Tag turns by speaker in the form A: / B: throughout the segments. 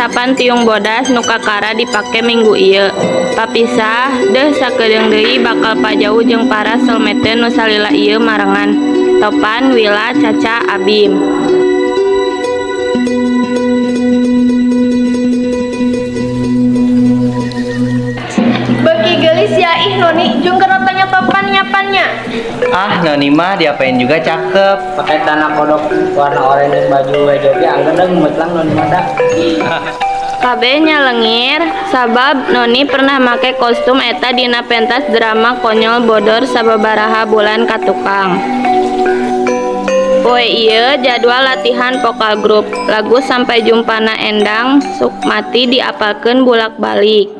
A: Persiapan tiung bodas nu kakara dipake minggu ieu. Papisah deuh sakedeung deui bakal pajauh jeung para soulmate nu salila ieu marengan. Topan, Wila, Caca, Abim.
B: Beuki geulis ya ih Noni, jeung keur tanya Topan nya pan nya.
C: Ah, Noni mah diapain juga cakep.
D: Pakai celana kodok warna oranye dan baju hijau ge angger dah gemetlang Noni mah da.
A: Kabeh nyalengir sabab Noni pernah make kostum eta dina pentas drama konyol bodor sababaraha bulan ka tukang. Poe ieu jadwal latihan vokal grup. Lagu Sampai Jumpana Endang Sukmati diapalkeun bulak-balik.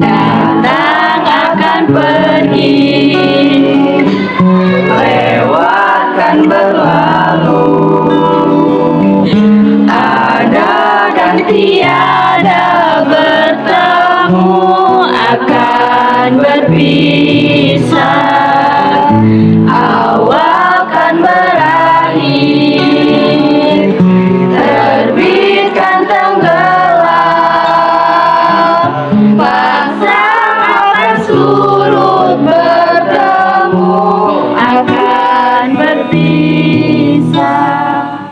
A: Datang akan pergi,
C: Lewatkan berlalu,
A: ada dan tiada bertemu akan berpisah, awal kan berakhir, terbitkan tenggelam, pasang akan surut bertemu akan berpisah.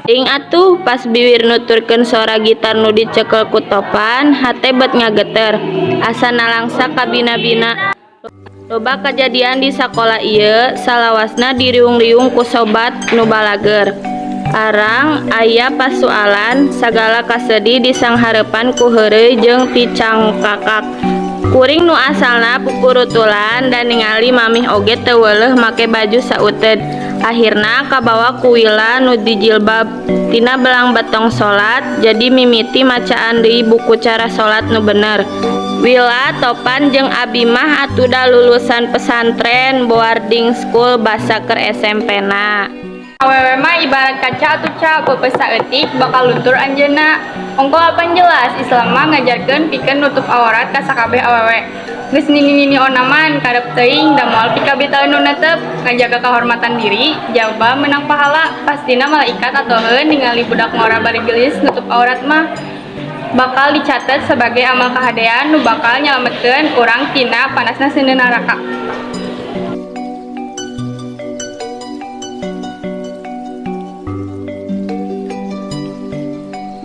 A: Ting atuh pas biwir nuturkeun sora gitar nu dicekel ku Topan, hate bet ngageter, asa nalangsa kabina-bina. Loba kajadian di sakola ieu salawasna diriung-riung ku sobat nu balager. Arang aya pasualan sagala kasedih disanghareupan ku heureuy jeung ticangkakak. Kuring nu asalna pupurutulan dan ningali mamih oge teu weuleuh make baju sauteud. Akhirna kabawa ku Wila nu dijilbab tina belang betong salat jadi mimiti macaan deui buku cara salat nu bener. Wila, Topan jeung Abi mah atuda lulusan pesantren boarding school basa keur SMP na.
E: Awewe mah ibarat kaca atuh ca, peupeus saeutik bakal luntur anjeunna. Ongko apan jelas Islam mah ngajarkeun pikeun nutup aurat ka sakabeh awewe. Geus nini-nini onaman karep teuing da moal pikabitaeun nu netep, ngajaga kahormatan diri, jaba meunang pahala, pastina malaikat atoheun ningali budak ngora bari geulis nutup aurat mah bakal dicatet sebagai amal kahadean nu bakal nyalametkeun urang tina panasna seuneu neraka.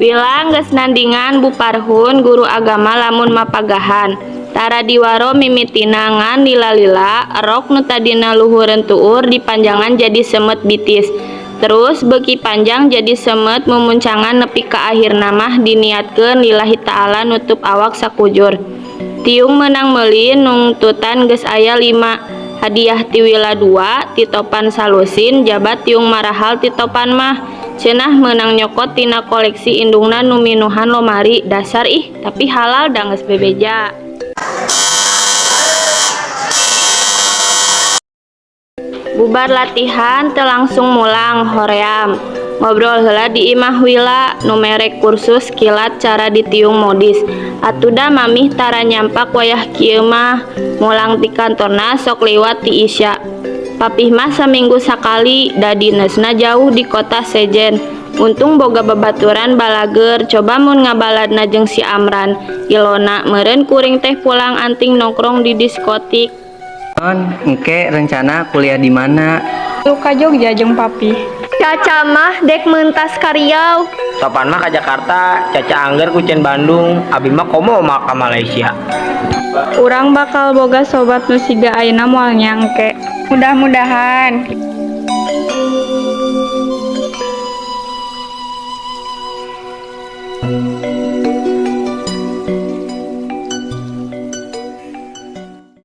A: Wila geus nandingan Bu Parhun guru agama lamun mapagahan. Tara diwaro mimitina ngan lila-lila rok nu tadina luhureun tuur dipanjangan jadi semet bitis. Terus beuki panjang jadi semet mumuncangan nepi ka akhirna mah diniatkeun lillahi ta'ala nutup awak sakujur. Tiung meunang meuli nungtutan geus aya 5 hadiah ti Wila 2 ti Topan salusin jabat tiung marahal ti Topan mah. Cenah meunang nyokot tina koleksi indungna nu minuhan lomari dasar ih tapi halal da geus bebeja. Bubar latihan teu langsung mulang hoream. Ngobrol heula di imah Wila nu mere kursus kilat cara ditiung modis. Atuda mamih tara nyampak wayah kieu mah mulang ti kantorna sok liwat ti Isya. Papih mah saminggu sakali da dinesna jauh di kota sejen. Untung boga babaturan balager coba mun ngabaladna jeung si Amran. Ilona meureun kuring teh pulang anting nongkrong di diskotik.
C: Non, engke rencana kuliah di mana?
E: Lu ka Jogja jeung papi.
B: Caca mah dek mentas ka Riau.
D: Topan mah ka Jakarta, Caca angger kucen Bandung, Abi mah komo mah ka Malaysia.
E: Urang bakal boga sobat nu siga ayeuna moal nyangke. Mudah-mudahan.